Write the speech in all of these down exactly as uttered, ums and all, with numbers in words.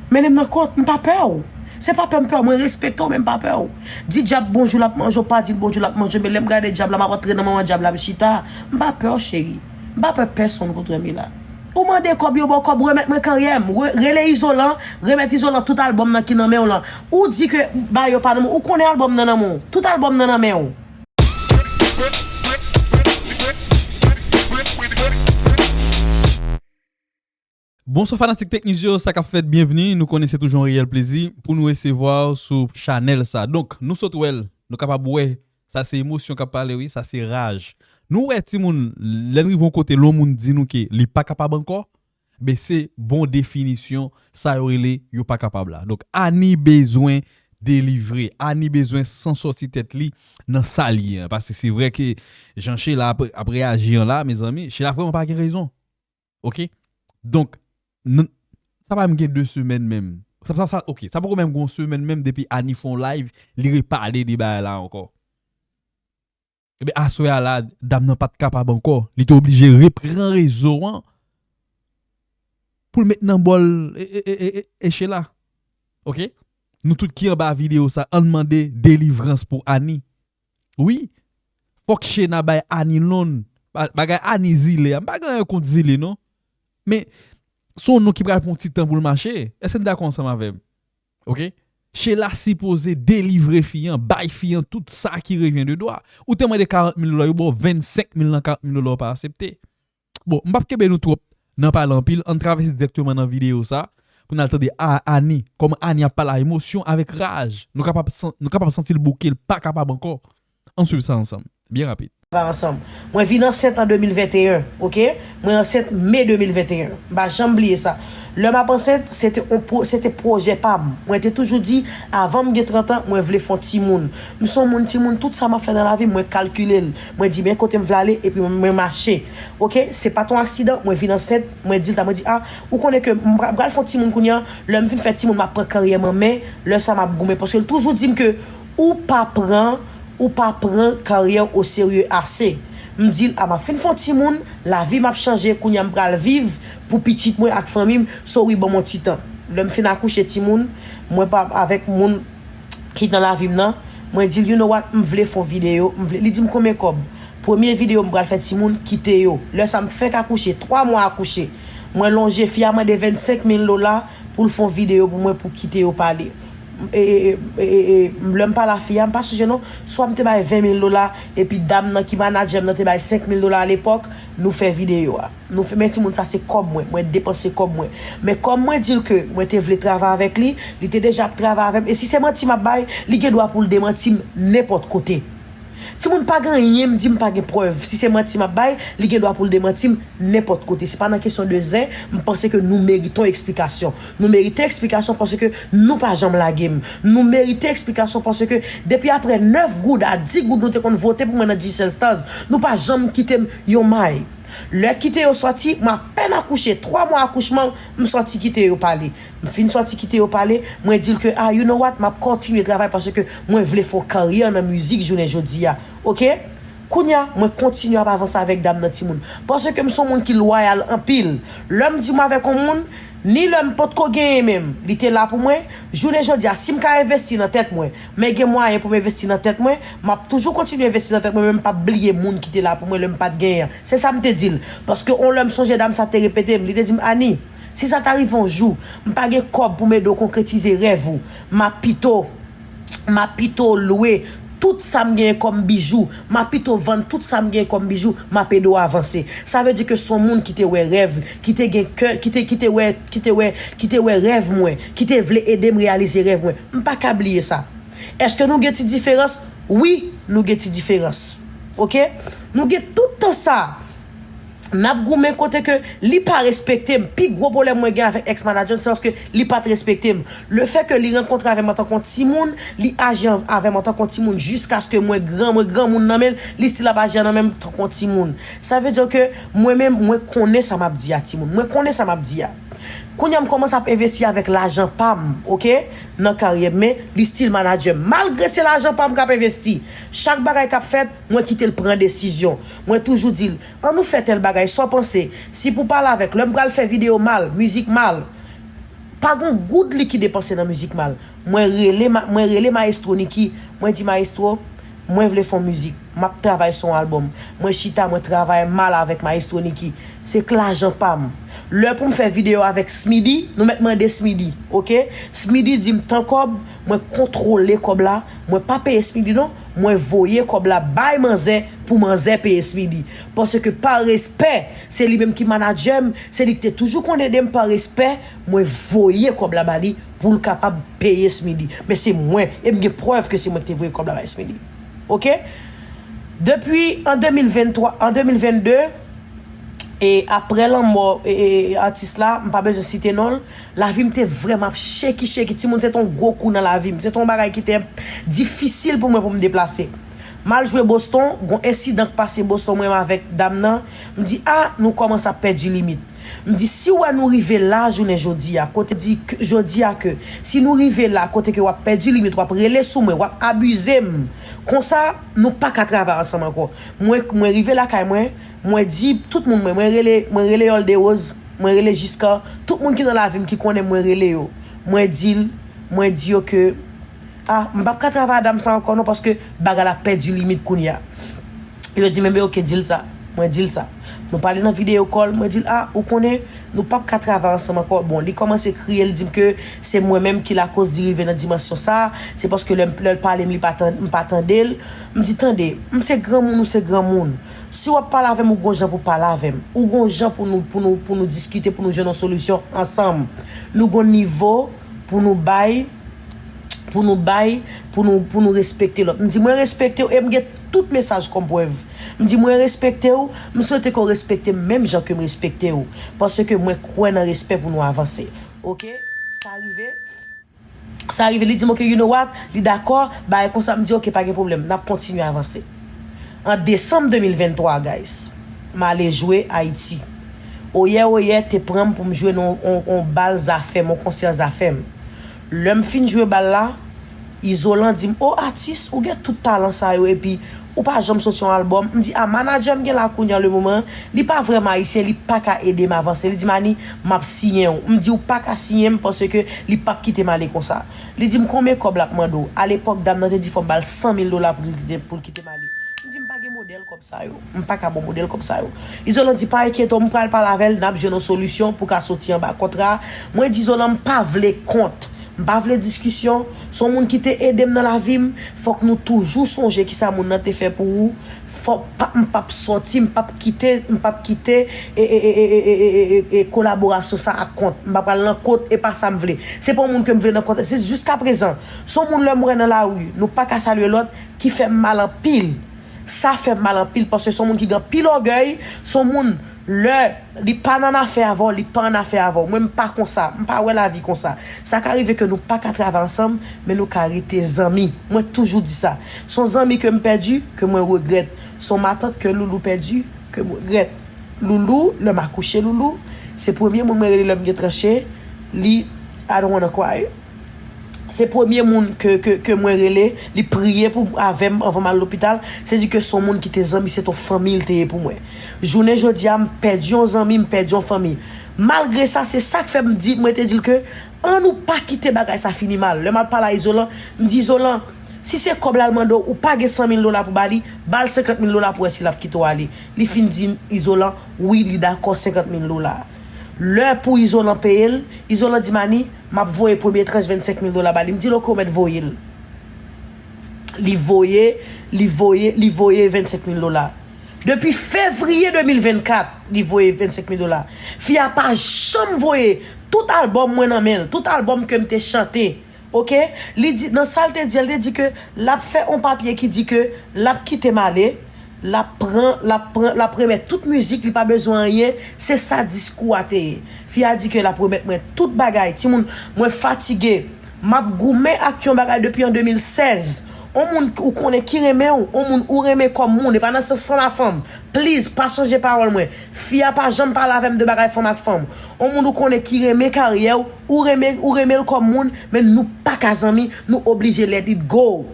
Mennen m nan kont, m pa pè w. Se pa pè m pè w, mwen respekte w, men m pa pè w. Di dyab bonjou, l ap manje w, pa di l bonjou, l ap manje w, men lè m gade dyab la, m ap antre nan manman dyab la, m chita. M pa pè w, cheri. M pa pè pèsonn kontre m la. Ou mande kòb, yo ba w kòb, remèt mwen karyè m. Re- Rele Izolan, remèt Izolan tout albòm nan ki nan men w lan. Ou di ke ba yo pa nan men w, ou konnen albòm nan nan men w. Tout albòm nan nan men w. Bonswa fanatik Tekniz yo, sa k ap fèt? Byenvni. Nou konnen se toujou yon reyèl plezi pou nou resevwa w sou chanèl sa. Donk, nou sot wè l, nou kapab wè, sa se emosyon k ap pale, wi, sa se raj. Nou wè timoun, lè n rive yon kote, lè yon moun di nou ke li pa kapab ankò, ben se bon definisyon sa yo rele yo pa kapab la. Donk, Ani bezwen delivre, Ani bezwen san sòti tèt li nan sa l ye an. Paske se vre ke jan Sheila ap, ap reyaji an la, mezanmi, Sheila vrèman pa gen rezon. Oke? Donk, n- sa pa menm gen de semèn menm. Sa, sa, sa, oke, sa poko menm gen yon semèn menm depi Ani fè yon live, li repale de bagay la ankò. Ebyen, aswè a la, dam nan pa t kapab ankò. Li te oblije repran rezo an pou l met nan bòl e, e, e, e, e Sheila. Oke? Nou tout ki anba videyo sa, ann mande delivrans pou Ani. Wi, fòk Sheila bay Ani lonn. Ba- Bagay Ani zile a. M pa gen anyen kont zile, non. Men, se yon non ki pral pran yon ti tan pou l mache. Èske n dakò ansanm avè m? Oke? Sheila sipoze delivre fi an, bay fi an tout sa ki revyen de dwa. Ou te mande karant mil dola, yo ba w vennsenk mil nan karant mil dola, ou pa aksepte. Bon, m p ap kenbe nou twòp nan pale anpil, ann travèse dirèkteman nan videyo sa, pou n al tande A- Ani, kòman Ani ap pale a emosyon avèk raj. Nou kapab san- nou kapab santi l bouke, l pa kapab ankò. Ann swiv sa ansanm, byen rapid. Ansanm. Mwen vin ansent an de mil venteyen, oke? Mwen ansent me de mil venteyen. M pa janm bliye sa. Lè m ap ansent, se te on pwo- se te pwojè pa m. Mwen te toujou di, avan m gen trant an, mwen vle fè on timoun. M se on moun timoun, tout sa m ap fè nan lavi m, mwen kalkile l. Mwen di, men kote m vle ale, epi mwen, mwen mache. Oke? Se pa t on aksidan, mwen vin ansent, mwen di l ta, mwen di, a, ou konnen ke m pra- m pral fè on timoun kounye a, lè m fin fè timoun, m ap pran karyè m an men, lè sa m ap goumen. Paske l toujou di m ke ou pa pran ou pa pran karyè w oserye ase. M di l, a, m ap fin fè on timoun, lavi m ap chanje, kounye a m pral viv pou pitit mwen ak fanmi m, so wi, ban m on ti tan. Lè m fin akouche timoun, mwen pa avèk moun ki nan lavi m nan, mwen di l, you know what, m vle fè on videyo, m vle, li di m konbyen kòb. Premye videyo m pral fè timoun, kite yo. Lè sa m fèk akouche, twa mwa akouche. Mwen lonje, fi a mande vennsenk mil dola pou l fè on videyo pou mwen pou kite yo pale. E, e, e, e, e, lè m pale a fi a, m pa sonje non, swa m te bay ven mil dola, epi dam nan ki manadjè m nan te bay senk mil dola alepòk, nou fè videyo a. Nou fè, men timoun sa se kòb mwen, mwen depanse kòb mwen. Men kòm mwen di l ke mwen te vle travay avèk li, li te deja ap travay avè m, e si se manti m ap bay, li gen dwa pou l demanti m nenpòt kote. Timoun pa gen anyen m di m pa gen prèv. Si se manti m ap bay, li gen dwa pou l demanti m nenpòt kote. Se pa nan kesyon de zen, m panse ke nou merite yon eksplikasyon. Nou merite eksplikasyon paske nou pa janm lage m. Nou merite eksplikasyon paske depi apre nèf goud a dis goud nou te konn vote pou mwen nan Digicel Stars, nou pa janm kite m yon may. Lè kite yo sòti, m apèn akouche, twa mwa akouchman, m sòti kite yo pale. M fin sòti kite yo pale, mwen di l ke, a, you know what, m ap kontinye travay paske mwen vle fè yon karyè nan mizik jounen jodi a. Oke? Kounye a, mwen kontinye ap avanse avèk dam nan timoun. Paske m se yon moun ki lwayal anpil. Lè m di m avèk yon moun, ni lè m potko genyen menm, li te la pou mwen. Jounen jodi a, si m ka envesti nan tèt mwen, men gen mwayen pou m envesti nan tèt mwen, m ap toujou kontinye envesti nan tèt mwen, men m p ap bliye moun ki te la pou mwen lè m pa t genyen. Se sa m te di l. Paske yon lè m sonje dam sa te repete m, li te di m, Ani, si sa ta rive yon jou, m pa gen kòb pou m ede w konkretize rèv ou, m ap pito, m ap pito lwe tout sa m genyen kòm bijou, m ap pito vann tout sa m genyen kòm bijou, m ap ede w avanse. Sa vle di ke se yon moun ki te wè rèv, ki te gen kè, ki te, ki te wè, ki te wè, ki te wè rèv mwen, ki te vle ede m reyalize rèv mwen. M pa ka bliye sa. Èske nou gen ti diferans? Wi, nou gen ti diferans. Oke? Nou gen tout tan sa. N ap goumen kote ke li pa respekte m. Pi gwo pwoblèm mwen gen avèk ex manager m, se paske li pa t respekte m. Le fè ke li rankontre avè m antanke yon timoun, li aji an- avè m antanke yon timoun jiskaske mwen gran, mwen granmoun nan men l, li still ap aji nan men m tanke yon timoun. Sa vle di ke mwen menm, mwen konnen sa m ap di a, timoun. Mwen konnen sa m ap di a. Kounye a m kòmanse ap envesti avèk lajan pa m, oke, nan karyè m, men li still manager m. Malgre se lajan pa m k ap envesti, chak bagay k ap fèt, mwen kite l pran desizyon. Mwen toujou di l, ann nou fè tèl bagay, sa w panse? Si pou pale avèk, lè m pral fè videyo mal, mizik mal, Pa gon goud li ki depanse nan mizik mal. Mwen rele, mwen rele Maestro Nicky, mwen di, Maestro, mwen vle fè yon mizik. M ap travay sou yon albòm. Mwen chita, mwen travay mal avèk Maestro Nicky. Se k lajan pa m. Lè pou m fè videyo avèk Smidy, nou mèt mande Smidy, oke? Smidy di m tan kòb, mwen kontwole kòb la, mwen pa peye Smidy non, mwen voye kòb la bay manzè pou manzè peye Smidy. Paske pa respè, se li menm ki manadjè m, se li ki te toujou konn ede m pa respè, mwen voye kòb la ba li pou l kapab peye Smidy. Men se mwen, e m gen prèv ke se mwen ki te voye kòb la bay Smidy. Oke? Depi an de mil venntwa, an de mil vennde, e apre lanmò e, e, e, atis la, m pa bezwen site non l, lavi m te vrèman ap shake, shake. Timoun, se te yon gwo kou nan lavi m. Se te yon bagay ki te difisil pou mwen pou m deplase. M al jwe Boston, gon ensidan k pase Boston, mwen menm avèk dam nan. M di, a, nou kòmanse ap pèdi limit. M di, si w wè nou rive la jounen jodi a, kote di k- jodi a ke, si nou rive la, kote ke w ap pèdi limit, w ap rele sou mwen, w ap abize m, konsa, nou pa ka travay ansanm ankò. Mwen, mwen rive lakay mwen, mwen di tout moun mwen, mwen rele, mwen rele Yòl Derose, mwen rele Jiska, tout moun ki nan lavi m ki konnen mwen rele yo. Mwen di l, mwen di yo ke, a, m p ap ka travay ak dam sa ankò non, paske bagay la pèdi limit kounye a. Yo di m, enben oke, di l sa. Mwen di l sa. Nou pale nan video call, mwen di l, a, ou konnen, nou p ap ka travay ansanm ankò. Bon, li kòmanse kriye, li di m ke se mwen menm ki lakoz li rive nan dimansyon sa, se paske lè, lè l pale m, li pa tan- m pa tande l. M di, tande, m se granmoun, ou se granmoun. Si w ap pale avè m, ou gon jan pou pale avè m. Ou gon jan pou nou, pou nou, pou nou diskite, pou nou jwenn yon solisyon ansanm. Nou gon nivo pou nou bay, pou nou bay, pou nou, pou nou respekte lòt. M di, mwen respekte w e m gen tout mesaj kòm prèv. M di, mwen respekte w, m swete ke w respekte m menm jan ke m respekte w. Paske mwen kwè nan respè pou nou avanse. Oke? Sa rive. Sa rive, li di m, oke, you know what? Li dakò, bagay konsa, m di, oke, pa gen pwoblèm, n ap kontinye avanse. An desanm de mil venntwa, guys, m ale jwe Ayiti. Oyè, oyè, te pran m pou m jwe nan yon, yon, yon bal Zafèm, yon konsè Zafèm. Lè m fin jwe bal la, Izolan di m, o, atis, ou gen tout talan sa yo, epi ou pa janm soti yon albòm. M di, a, manadjè m gen la kounye a le moman, li pa vrèman ayisyen, li pa ka ede m avanse. Li di m, Ani, m ap siyen w. M di, ou pa ka siyen m paske li p ap kite m ale konsa. Li di m, konbyen kòb l ap mande w? Alepòk, dam nan te di fò m ba l san mil dola pou l kite, pou l kite m ale. M di, m pa gen modèl kòb sa yo. M pa ka ba w modèl kòb sa yo. Izolan di, pa enkyete w, m pral pale avè l, n ap jwenn yon solisyon pou ka soti anba kontra. Mwen di Izolan, m pa vle kont. M pa vle diskisyon. Se yon moun ki te ede m nan lavi m. Fòk nou toujou sonje kisa moun nan te fè pou ou. Fòk pa, m p ap sòti, m p ap kite, m p ap kite e, e, e kolaborasyon sa ak kont. M pa pral nan kont, e pa sa m vle. Se pa yon moun ke m vle nan kont. Se jiskaprezan, se yon moun lè m wè nan lari, nou pa ka salye lòt, ki fè m mal anpil. Sa fè m mal anpil, paske se yon moun ki gen anpil ògèy, se yon moun, lè li pa nan afè avè w, li pa an afè avè w. Mwen, m pa konsa, m pa wè lavi konsa. Sa ka rive ke nou pa ka travay ansanm, men nou ka rete zanmi. Mwen toujou di sa. Se yon zanmi ke m pèdi, ke mwen regrèt. Se yon matant ke Loulou pèdi, ke m regrèt. Loulou, lè m akouche Loulou, se premye moun mwen rele lè m gen tranche, li, I don't wanna cry. Se premye moun ke, ke, ke mwen rele, li priye pou, avè m anvan m al lopital, se di ke se yon moun ki te zanmi, se t on fanmi l te ye pou mwen. Jounen jodi a, m pèdi yon zanmi, m pèdi yon fanmi. Malgre sa, se sa k fè m di, mwen te di l ke, ann nou pa kite bagay sa fini mal. Lè m al pale a Izolan, m di, Izolan, si se kòb la l mande w, ou pa gen san mil dola pou ba li, ba l senkant mil dola pou wè si l ap kite w ale. Li fin di Izolan, wi, li dakò senkant mil dola. Lè pou Izolan peye l, Izolan di m, Ani, m ap voye premye tranch vennsenk mil dola ba li. M di l, oke, ou mèt voye l. Li voye, li voye, li voye vennsenk mil dola. Depi fevriye de mil vennkat, li voye vennsenk mil dola. Fi a pa janm voye tout albòm mwen nan men l, tout albòm ke m te chante. Oke? Li di, nan sa l te di a, l te di ke l ap fè yon papye ki di ke l ap kite m ale, l ap pran, l ap pran, l ap remèt tout mizik, li pa bezwen anyen, se sa diskou a te ye. Fi a di ke l ap remèt mwen tout bagay. Timoun, mwen fatige. M ap goumen ak yon bagay depi an de mil sèz. On moun ou konnen ki renmen w, on moun ou renmen kòm moun, e pa nan sans fanm a fanm. Please, pa chanje pawòl mwen. Fi a pa janm pale avè m de bagay fanm ak fanm. On moun ou konnen ki renmen karyè w, ou renmen, ou renmen l kòm moun, men nou pa ka zanmi, nou oblije let it go.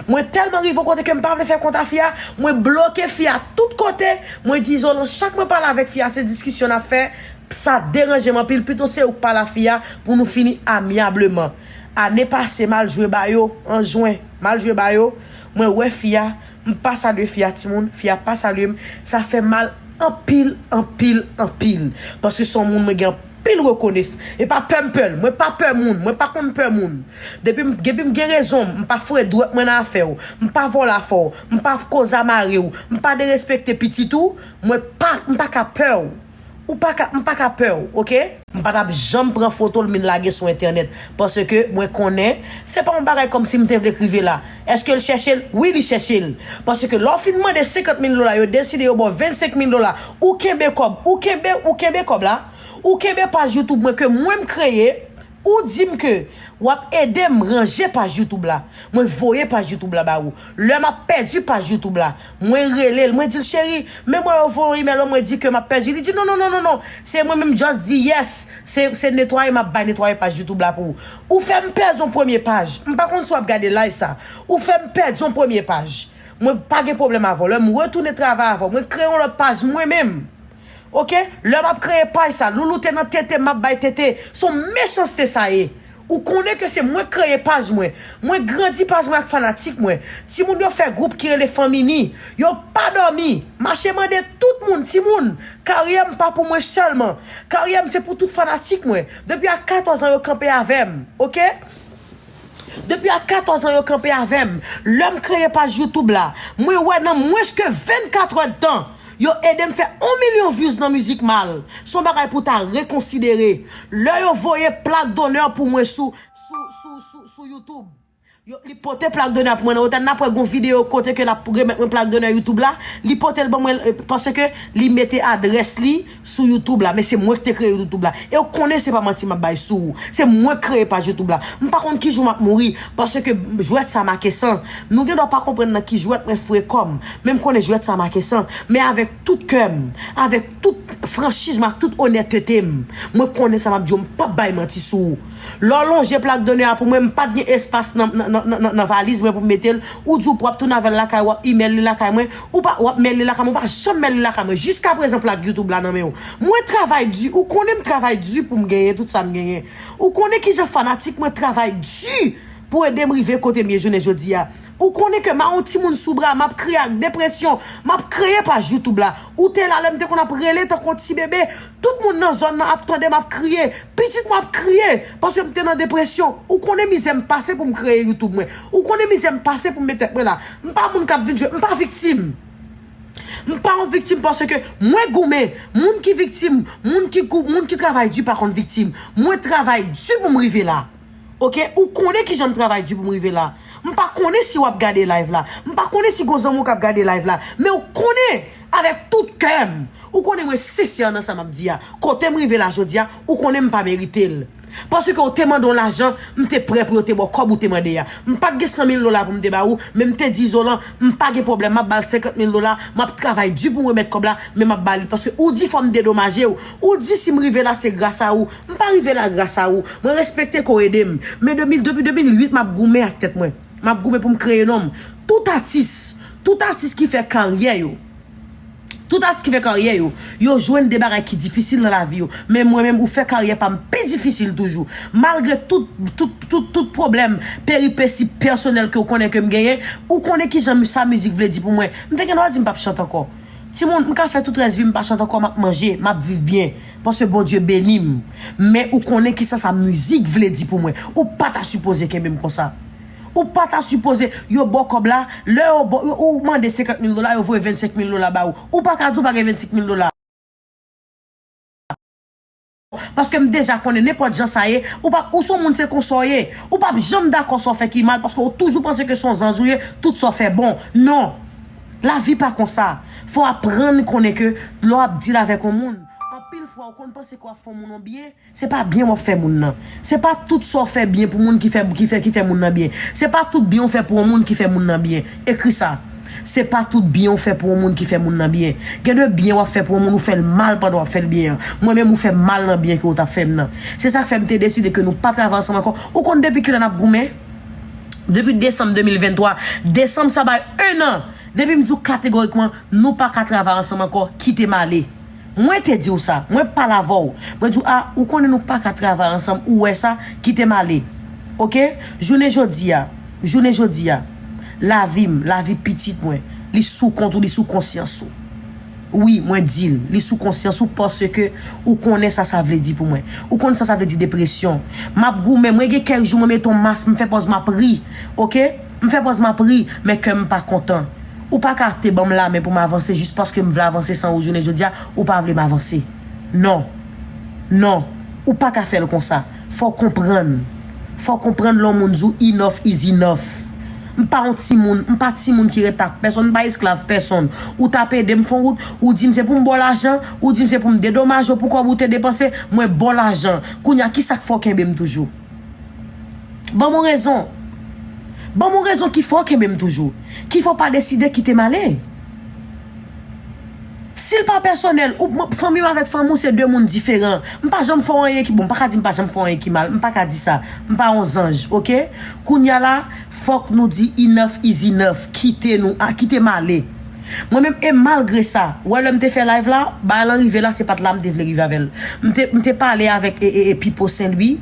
Mwen tèlman rive yon kote ke m pa vle fè kont a fi a, mwen bloke fi a tout kote, mwen di Izolan, chak mwen pale avèk fi a, se diskisyon n ap fè, Sa deranje m anpil, pito se ou k pale a fi a pou nou fini amyableman. Ane pase, m al jwe ba yo, an jwen, m al jwe ba yo, mwen wè fi a, m pa salye fi a, timoun, fi a pa salye m, sa fè mal anpil, anpil, anpil. Paske se yon moun mwen gen anpil rekones-, e pa pè m pè l, mwen pa pè moun, mwen pa konn pè moun. Depi m, depi m gen rezon, m pa foure dwèt mwen nan afè w, m pa vòlò afè w, m pa koze a mari w, m pa derespekte pitit ou, mwen pa, m pa ka pè w. Ou pa ka, m pa ka pè w, oke? M pa t ap janm pran foto l, m vin lage sou entènèt. Paske mwen konnen, se pa yon bagay kòmsi m te vle k rive la. Èske l chèche l? Wi, li chèche l. Paske lè w fin mande senkant mil dola, yo deside yo ba w vennsenk mil dola, ou kenbe kòb, ou kenbe, ou kenbe kòb la, ou kenbe paj YouTube mwen ke mwen m kreye, ou di m ke w ap ede m ranje paj YouTube la. Mwen voye paj YouTube la ba ou. Lè m ap pèdi paj YouTube la, mwen rele l, mwen di l, cheri, men mwen yo voye imèl ban mwen di ke m ap pèdi. Li di, non, non, non, non, non. Se mwen menm just di yes. Se, se netwaye m ap bay netwaye paj YouTube la pou ou. Ou fè m pèdi yon premye paj. M pa konn si w ap gade live sa. Ou fè m pèdi yon premye paj. Mwen pa gen pwoblèm avè w. Lè m retounen travay avè w, mwen kreye yon lòt paj mwen menm. Oke? Lè m ap kreye paj sa, Loulou te nan tete, m ap bay tete. Se yon mechanste sa ye. Ou konnen ke se mwen k kreye paj mwen. Mwen grandi paj mwen ak fanatik mwen. Timoun yo fè gwoup ki rele Fanmi Ni. Yo pa dòmi. Mache mande tout moun, timoun. Karyè m pa pou mwen sèlman. Karyè m se pou tout fanatik mwen. Depi a katòz an yo kanpe avè m. Oke? Depi a katòz an yo kanpe avè m. Lè m kreye paj YouTube la, mwen wè nan mwens ke vennkatrè d tan, yo ede m fè yon milyon views nan mizik mal. Se yon bagay pou w ta rekonsidere. Lè yo voye plak donè pou mwen sou, sou, sou, sou, sou YouTube, yo, li pote plak donè pou mwen nan otèl. N ap wè gon videyo kote ke l ap remèt mwen plak donè YouTube la. Li pote l ban mwen, eh, paske li mete adrès li sou YouTube la. Men se mwen ki te kreye YouTube la. E w konnen se pa manti m ap bay sou ou. Se mwen k kreye paj YouTube la. M pa konn ki jou m ap mouri. Paske jwèt sa make san. Nou gen dwa pa konprann nan ki jwèt mwen foure kò m. Men m konnen jwèt sa make san. Men avèk tout kè m, avèk tout franchiz mwen, ak tout onètete m, mwen konnen sa m ap di w, m p ap bay manti sou ou. Lè w lonje plak donè a pou mwen, m pa t gen espas nan, nan, nan, nan, nan valiz mwen pou m mete l. Ou di w pwòp, tounen avè l lakay, w ap imèl li lakay mwen. Ou pa, w ap mèl li lakay mwen, ou pa janm mèl li lakay mwen. Jiskaprezan plak YouTube la nan men w. Mwen travay di, ou konnen m travay di pou m genyen tout sa m genyen. Ou konnen kijan fanatik mwen travay di pou ede m rive kote m ye jounen jodi a. Ou konnen ke m a yon timoun sou bra, m ap kriye ak depresyon, m ap kreye paj YouTube la. Ou te la lè m te konn ap rele tankou yon ti bebe. Tout moun nan zòn nan ap tande m ap kriye. Pitit mwen ap kriye paske m te nan depresyon. Ou konnen mizè m pase pou m kreye YouTube mwen. Ou konnen mizè m pase pou m met tèt mwen la. M pa moun k ap vin jwe, m pa viktim. M pa yon viktim paske mwen goumen. Moun ki viktim, moun ki gou-, moun ki travay di pa konn viktim. Mwen travay di pou m rive la. Oke? Ou konnen kijan m travay di pou m rive la. M pa konnen si w ap gade live la. M pa konnen si gon zanmi w k ap gade live la. Men ou konnen, avèk tout kè m, ou konnen mwen sensè nan sa m ap di a. Kote m rive la jodi a, ou konnen m pa merite l. Paske ou te mande yon lajan, m te prè pou yo te ba w kòb ou te mande a. M pa t gen san mil dola pou m te ba ou, men m te di Izolan, m pa gen pwoblèm, m ap ba l senkant mil dola, m ap travay di pou m remèt kòb la, men m ap ba li l. Paske ou di fò m dedomaje w. Ou di si m rive la se gras a ou. M pa rive la gras a ou. Mwen respekte ke w ede m. Men de mil, depi de mil uit, m ap goumen ak tèt mwen. M ap goumen pou m kreye non m. Tout atis, tout atis ki fè karyè yo, tout atis ki fè karyè yo, yo jwenn de bagay ki difisil nan lavi yo. Men mwen menm, ou fè karyè pa m pi difisil toujou. Malgre tout, tout, tout, tout pwoblèm, peripesi pèsonèl ke w konnen ke m genyen, ou konnen kijan sa mizik vle di pou mwen. M te gen dwa di m p ap chante ankò. Timoun, m ka fè tout rès vi m pa chante ankò, m ap manje, m ap viv byen. Paske Bondye beni m. Men ou konnen kisa sa mizik vle di pou mwen. Ou pa ta sipoze kenbe m konsa. Ou pa ta sipoze, yo ba w kòb la, lè yo ba w, ou mande senkant mil dola, yo voye vennsenk mil dola ba ou. Ou pa ka di w pa gen vennsenk mil dola. Paske m deja konnen nenpòt jan sa ye, ou p ap, ou se yon moun se konsa w ye. Ou p ap janm dakò sa w fè ki mal paske ou toujou panse ke se yon zanj ou ye, tout sa w fè bon. Non. Lavi pa konsa. Fò w aprann konnen ke lè w ap deal avèk yon moun, anpil fwa ou konn panse ke w ap fè yon moun yon byen, se pa byen w ap fè moun nan. Se pa tout sa w fè byen pou moun ki fè, ki fè, ki fè moun nan byen. Se pa tout byen w fè pou yon moun ki fè moun nan byen. Ekri sa. Se pa tout byen w fè pou yon moun ki fè moun nan byen. Gen de byen w ap fè pou yon moun, ou fè l mal pandan w ap fè l byen an. Mwen menm, ou fè m mal nan byen ke w t ap fè m nan. Se sa k fè m te deside ke nou pa travay ansanm ankò. Ou konn depi kilè n ap goumen? Depi desanm de mil venntwa. Desanm sa bay en an. Depi m di w kategorikman, nou pa ka travay ansanm ankò, kite m ale. Mwen te di w sa, mwen pale avè w. Mwen di w, a, ou konnen nou pa ka travay ansanm, ou wè sa, kite m ale. Oke? Jounen jodi a, jounen jodi a, lavi m, lavi pitit mwen, li sou kont ou, li sou konsyans ou. Wi, mwen di l, li sou konsyans ou paske ou konnen sa sa vle di pou mwen. Ou konn sa sa vle di depresyon. M ap goumen, mwen gen kèk jou mwen mete yon mas, m fè pòz m ap ri. Oke? M fè pòz m ap ri, men kè m pa kontan. Ou pa ka te ban m lamen pou m avanse jis paske m vle avanse san ou jounen jodi a, ou pa vle m avanse. Non. Non. Ou pa ka fè l konsa. Fò w konprann. Fò w konprann lè yon moun di w enough is enough. M pa yon timoun, m pa timoun ki ret ak pèsonn, m pa esklav pèsonn. Ou t ap ede m fè yon wout, ou di m se pou m ba w lajan, ou di m se pou m dedomaje w pou kòb ou te depanse, mwen ba w lajan. Kounye a, kisa k fè w kenbe m toujou? Ban m yon rezon. Ban m yon rezon ki fè w kenbe m toujou. Ki fè w pa deside kite m ale. Si l pa pèsonèl, ou, mwen, fanmi m avèk fanmi w se de moun diferan. M pa janm fè w anyen ki bon, m pa ka di m pa janm fè w anyen ki mal, m pa ka di sa. M pa yon zanj, oke? Kounye a la, fòk nou di enough is enough. Kite nou, a, kite m ale. Mwen menm, e malgre sa, w wè lè m te fè live la, bagay lan rive la, se pa t la m te vle rive avè l. M te, m te pale avèk e, e, e Pipo Senlwi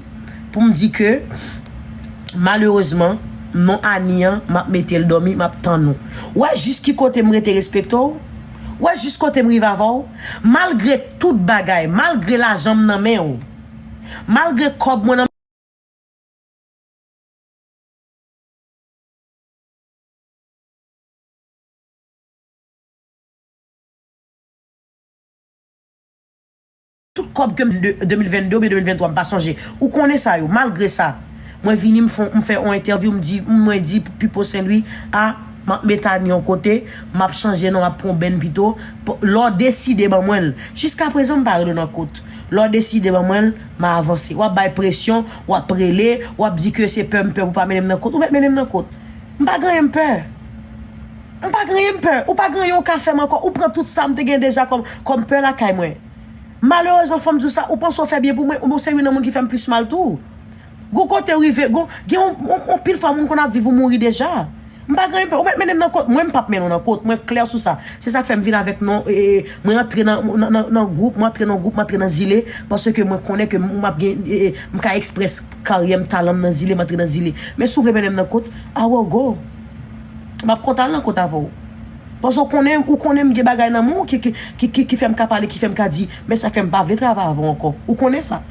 pou m di ke, malerezman, non Ani an, m ap mete l dòmi, m ap tann ou. W wè jis ki kote m rete respekte w? W wè jis kote m rive avè w? Malgre tout bagay, malgre lajan m nan men w, malgre kòb mwen nan tout kòb ke m de, de mil venn de oubyen de mil venntwa, m pa sonje. Ou konnen sa yo, malgre sa. Mwen vini, m fè, m fè yon entèvyou, m di, mwen di Pipo Senlwi, a, m ap met Ani yon kote, m ap chanje non, m ap pran yon band pito. Lè w deside ban mwen l, jiskaprezan m pa rele w nan kot. Lè w deside ban mwen l, m a avanse. W ap bay presyon, w ap rele, w ap di ke se pè m pè pou w pa mennen m nan kot. Ou mèt mennen m nan kot. M pa gen anyen m pè. M pa gen anyen m pè. Ou pa gen anyen w ka fè m ankò. Ou pran tout sa m te gen deja kòm, kòm pè lakay mwen. Malerezman, fò m di w sa, ou panse w fè byen pou mwen, ou se youn nan moun ki fè m plis mal tou. Gon kote w rive, gon, gen yon, yon, yon pil fwa moun konn ap viv ou mouri deja. M pa gen anyen pè. Ou mèt mennen m nan kot. Mwen, m p ap mennen w nan kot. Mwen klè sou sa. Se sa k fè m vin avèk non, e, e, mwen antre nan, nan, nan, nan gwoup, mwen antre nan gwoup, mwen antre nan zile, paske mwen konnen ke m ap gen, e, e, m ka eksprès karyè m, talan m nan zile, m antre nan zile. Men si w vle mennen m nan kot, I will go. M ap kontan al nan kot avè w. Paske w konnen, ou konnen m gen bagay nan men w ki, ki, ki, ki, ki fè m ka pale, ki fè m ka di, men sa k fè m pa vle travay avè w ankò. Ou konnen sa.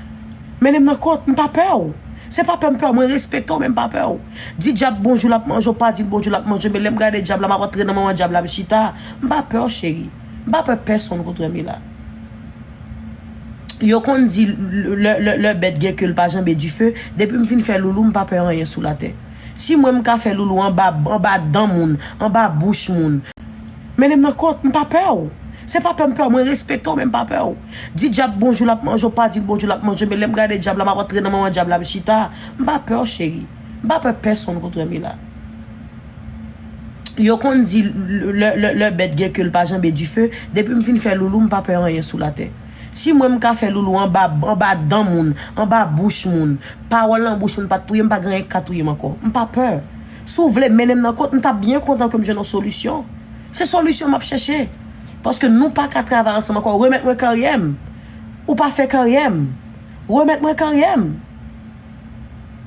Mennen m nan kot, m pa pè w. Se pa pè m pè w, mwen respekte w, men m pa pè w. Di dyab bonjou, l ap manje w, pa di l bonjou, l ap manje w, men lè m gade dyab la, m ap antre nan manman dyab la, m chita. M pa pè w, cheri. M pa pè pèsonn, Kotrèmila. Yo konn di, lè, lè, lè bèt gen ke l pa janbe dife, depi m fin fè loulou, m pa pè anyen sou latè. Si mwen m ka fè loulou anba, anba dan moun, anba bouch moun, mennen m nan kot, m pa pè w. Se pa pè m pè w, mwen respekte w, men m pa pè w. Di dyab bonjou, l ap manje w, pa di l bonjou, l ap manje w, men lè m gade dyab la, m ap antre nan manman dyab la, m chita. M pa pè w, cheri. M pa pè pèsonn, Kotrèmila. Yo konn di, lè, lè, lè bèt gen ke l pa janbe dife, depi m fin fè loulou, m pa pè anyen sou latè. Si mwen m ka fè loulou anba, anba dan moun, anba bouch moun, pawòl nan bouch moun pa t touye m, pa gen anyen k ka touye m ankò. M pa pè. Si w vle mennen m nan kot, m t ap byen kontan ke m jwenn yon solisyon. Se solisyon m ap chèche. Paske nou pa ka travay ansanm ankò. Remèt mwen karyè m. Ou pa fè karyè m. Remèt mwen karyè m.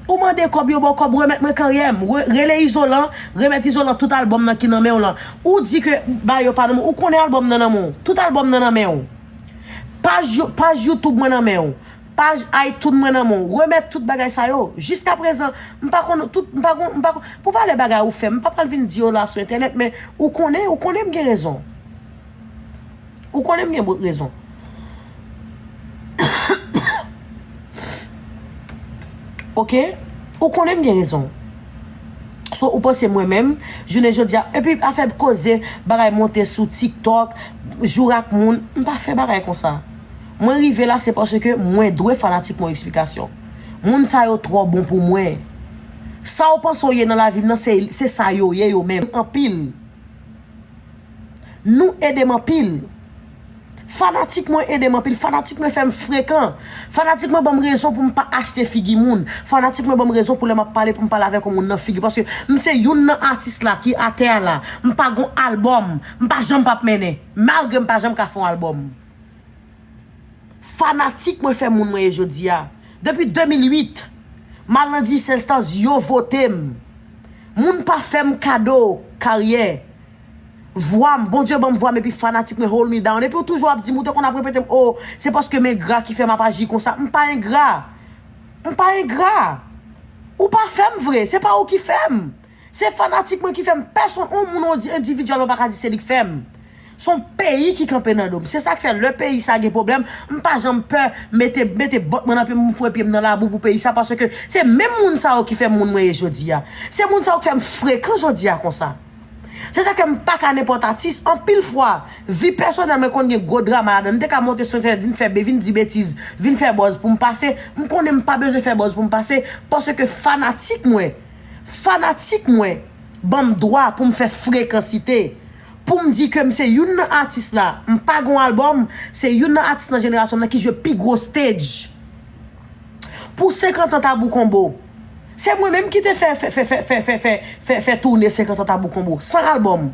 Ou mande kòb, yo ba w kòb, remèt mwen karyè m. Re-, rele Izolan, remèt Izolan tout albòm nan ki nan men w lan. Ou di ke ba yo pa nan men w. Ou konnen albòm nan nan men w. Tout albòm nan nan men w. Paj, paj YouTube mwen nan men w. Paj iTunes mwen nan men w. Remèt tout bagay sa yo. Jiskaprezan, m pa konn tout, m pa konn, m pa konn, pou valè bagay ou fè, m pa pral vin di yo la sou entènèt, men ou konnen, ou konnen m gen rezon. Ou konnen m gen bout rezon. Oke? Ou konnen m gen rezon. So, ou panse mwen menm, jounen jodi a, epi afè koze, bagay monte sou TikTok, joure ak moun, m pa fè bagay konsa. Mwen rive la, se paske mwen dwe fanatik mwen eksplikasyon. Moun sa yo twò bon pou mwen. Sa w panse w ye nan lavi m nan, se, se sa yo ye yo menm. Anpil. Nou ede m anpil. Fanatik mwen ede m anpil. Fanatik mwen fè m frekan. Fanatik mwen ban m rezon pou m pa achte figi moun. Fanatik mwen ban m rezon pou lè m ap pale, pou m pale avèk yon moun nan figi. Paske m se youn nan atis la ki atè a la. M pa gon albòm. M pa janm p ap mennen. Malgre m pa janm ka fè yon albòm. Fanatik mwen fè moun mwen ye jodi a. Depi de mil uit, m al nan Digicel Stars, yo vote m. Moun pa fè m kado karyè. Vwa m, Bondye ban m vwa m epi fanatik mwen hold me down. Epi ou toujou ap di m, ou te konn ap repete m, oh, se paske m engra ki fè m ap aji konsa. M pa engra. M pa engra. Ou pa fè m vre, se pa ou ki fè m. Se fanatik mwen ki fè m. Pèsonn, yon moun, yon di-, endividyèlman pa ka di se li k fè m. Se yon peyi ki kanpe nan do m. Se sa k fè lè peyi sa gen pwoblèm, m pa janm pè mete, mete bòt mwen nan pye m, m foure pye m nan labou pou peyi sa, paske se menm moun sa yo ki fè m moun mwen ye jodi a. Se moun sa yo k fè m frekan jodi a konsa. Se sa k fè m pa ka nenpòt atis. Anpil fwa, vi pèsonèl mwen konn gen gwo drama ladan l. M te ka monte sou entènèt, vin fè be-, vin di betiz, vin fè buzz pou m pase. M konnen m pa bezwen fè buzz pou m pase, paske fanatik mwen, fanatik mwen ban m dwa pou m fè frekansite, pou m di ke m se youn nan atis la, m pa gen yon albòm, se youn nan atis nan jenerasyon m nan ki jwe pi gwo stage. Pou senkant an Tabou Konbo, se mwen menm ki te fè, fè, fè, fè, fè, fè, fè, fè, fè toune senkant an Tabou Konbo, san albòm.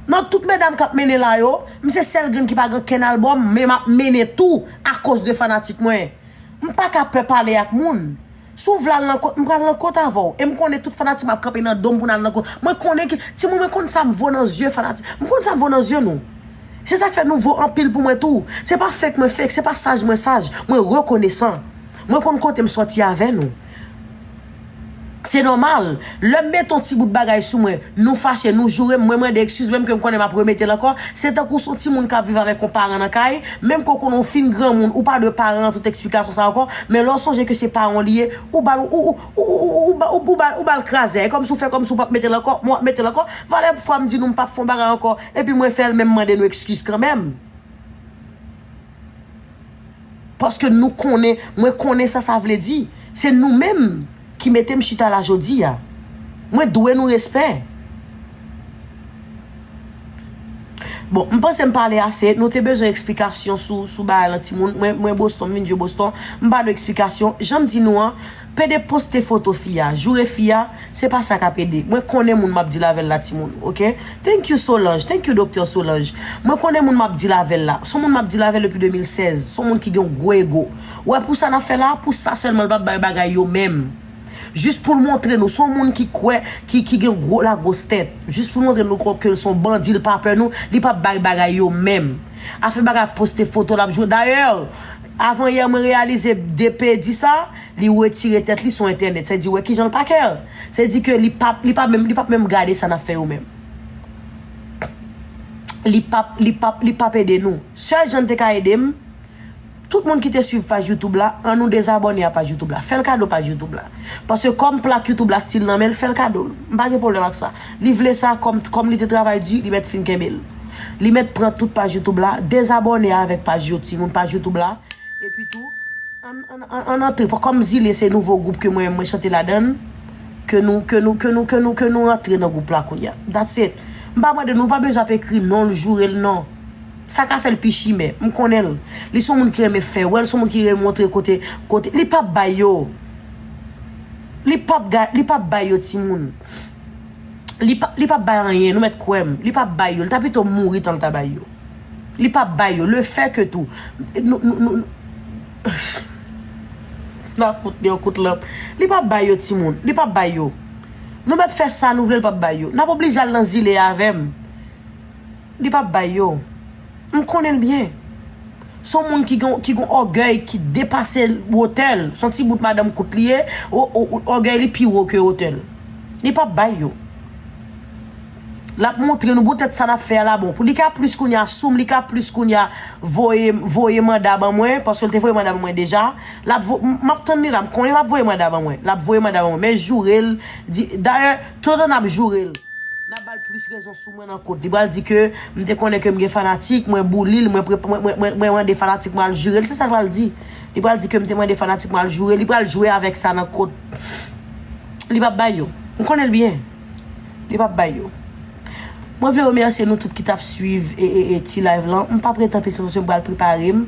Nan tout medam k ap mennen la yo, m se sèl grenn ki pa gen kenn albòm, men m ap mennen tou akoz de fanatik mwen. M pa ka pè pale ak moun. Si w vle al nan kot, m pral nan kot avè w. E m konnen tout fanatik m ap kanpe nan do m pou n al nan kot. Mwen konnen ki, timoun, mwen konn sa m vo nan zye fanatik. M konn sa m vo nan zye nou. Se sa k fè nou vo anpil pou mwen tou. Se pa fake mwen fake, se pa saj mwen saj. Mwen rekonesan. Mwen konn kote m sòti avè nou. Se nòmal. Lè m mete yon ti bout bagay sou mwen, nou fache, nou joure m, mwen mande ekskiz, menm ke m konnen m ap remete l ankò. Se tankou se yon timoun k ap viv avèk yon paran nan kay, menm ke w konnen w fin granmoun, ou pa dwe paran an tout eksplikasyon sa ankò, men lè w sonje ke se paran w li ye, ou ba l, ou, ou, ou, ou, ou, ou ba, ou, ou ba, ou ba l kraze. E kòmsi w fè kòmsi w p ap mete l ankò, mwen w ap mete l ankò. Valè fwa m di nou m p ap fè yon bagay ankò, epi mwen fè l, men m mande nou ekskiz kanmenm. Paske nou konnen, mwen konnen sa sa vle di. Se nou menm ki mete m chita la jodi a. Mwen dwe nou respè. Bon, m panse m pale ase. Nou te bezwen eksplikasyon sou, sou bagay lan, timoun. Mwen, mwen Boston, m vin jwe Boston. M ba nou eksplikasyon. Jan m di nou an, pede poste foto fi a, joure fi a, se pa sa k ap ede. Mwen konnen moun m ap deal avè l la, timoun, oke? Thank you, Solange. Thank you, Doktè Solange. Mwen konnen moun m ap deal avè l la. Se yon moun m ap deal avè l depi de mil sèz. Se yon moun ki gen yon gwo ego. Ou wè pou sa n ap fè la, pou sa sèlman l p ap bay bagay yo menm. Jis pou l montre nou, se yon moun ki kwè, ki, ki gen gwo lagwos tèt. Jis pou l montre nou ke l se yon bandi, l pa pè nou, li p ap bay bagay yo menm. Afè bagay poste foto l ap joure. Dayè, avan yè mwen reyalize D P di sa, li retire tèt li sou entènèt. Se di, wè kijan l pa care. Se di ke li p ap, li p ap menm, li p ap menm gade sa n ap fè yo menm. Li p ap, li p ap, li p ap ede nou. Sèl jan l te ka ede m, tout moun ki te swiv paj YouTube la, annou dezabòne a paj YouTube la. Fè l kado paj YouTube la. Paske kòm plak YouTube la still nan men l, fè l kado l. M pa gen pwoblèm ak sa. Li vle sa kòm, kòm li te travay di, li mèt fin kenbe l. Li mèt pran tout paj YouTube la, dezabòne avèk paj yo, timoun, paj YouTube la. Epi tou, ann, ann, ann, ann antre. Kòm Zile se nouvo gwoup ke mwen, mwen chante ladan l, ke nou, ke nou, ke nou, ke nou, ke nou antre nan gwoup la kounye a. That's it. M pa mande nou, nou pa bezwen ap ekri non l, joure l, non. Sa ka fè l pi chimè. M konnen l. Li se yon moun ki renmen fè wè, l se yon moun ki renmen montre kote, kote. Li p ap bay yo. Li p ap ga-, li p ap bay yo, timoun. Li p ap, li p ap bay anyen, nou mèt kwè m. Li p ap bay yo. Li ta pito mouri tan l ta bay yo. Li p ap bay yo. Le fè ke tou. Nou, nou, nou, nou. N a fout li yon kout lanp. Li p ap bay yo, timoun. Li p ap bay yo. Nou mèt fè sa nou vle, li p ap bay yo. N ap oblije al nan Zile avè m. Li p ap bay yo. M konnen l byen. Se yon moun ki gen, ki gen ògèy ki depase wotè l. Se yon ti bout madanm kout li ye. O, o, o, ògèy li pi wo ke wotè l. Li p ap bay yo. L ap montre nou poutèt sa n ap fè a la bon. Pou li ka plis kounye a sou m, li ka plis kounye a voye, voye manda ban mwen, paske l te voye manda ban mwen deja. L ap vo-, m, m ap tann li la, m konnen l ap voye manda ban mwen. L ap voye manda ban mwen. Men joure l, di, dayè, toutan n ap joure l. N ap ba l plis rezon sou mwen nan kot. Li pral di ke m te konnen ke m gen fanatik, mwen bouli l, mwen pre-, mwen, mwen, mwen, mwen mande fanatik mwen al joure l. Se sa l pral di. Li pral di ke m te mande fanatik mwen al joure l. Li pral jwe avèk sa nan kot. Li p ap bay yo. M konnen l byen. Li p ap bay yo. Mwen vle remèsye nou tout ki t ap swiv e, e, e ti live lan. M p ap rete anpil tan paske m pral prepare m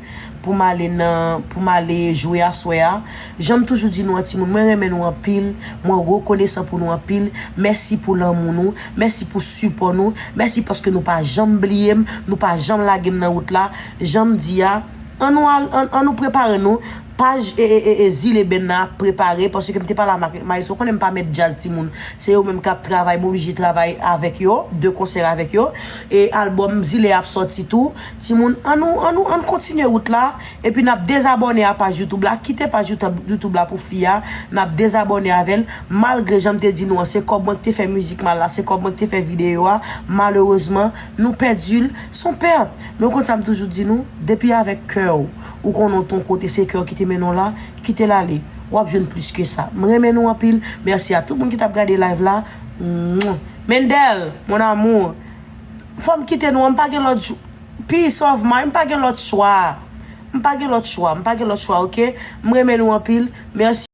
pou m ale nan, pou m ale jwe aswè a. Jan m toujou di nou an timoun, mwen renmen nou anpil, mwen rekonesan pou nou anpil. Mèsi pou lanmou nou, mèsi pou sipò nou, mèsi paske nou pa janm bliye m, nou pa janm lage m nan wout la. Jan m di a, An nou al, an, an nou prepare nou. Paj e, e, e, e Zile Band nan ap prepare, paske m te pale ak Maïs, ou konnen m pa mèt djaz timoun. Se yo menm k ap travay, m oblije travay avèk yo, de konsè avèk yo. E albòm Zile ap sòti tou. Timoun, an nou, an nou, an kontinye wout la. Epi n ap dezabòne a paj YouTube la. Kite paj YouTube, YouTube la pou fi a. N ap dezabòne avè l. Malgre jan m te di nou an, se kòb mwen ki te fè mizik mal la, se kòb mwen ki te fè videyo a. Malerezman, nou pèdi l. Se yon pèt. Men ou konn sa m toujou di nou, depi avèk kè w, ou konnen w t on kote, se kè w ki te mennen w la, kite l ale. W ap jwenn plis ke sa. M renmen nou anpil. Mèsi a tout moun ki t ap gade live la. Mwah. Mendel, mon amour. Fò m kite nou an, m pa gen lòt jou. Peace of mind, m pa gen lòt chwa. M pa gen lòt chwa, m pa gen lòt chwa, oke? M renmen nou anpil. Mèsi.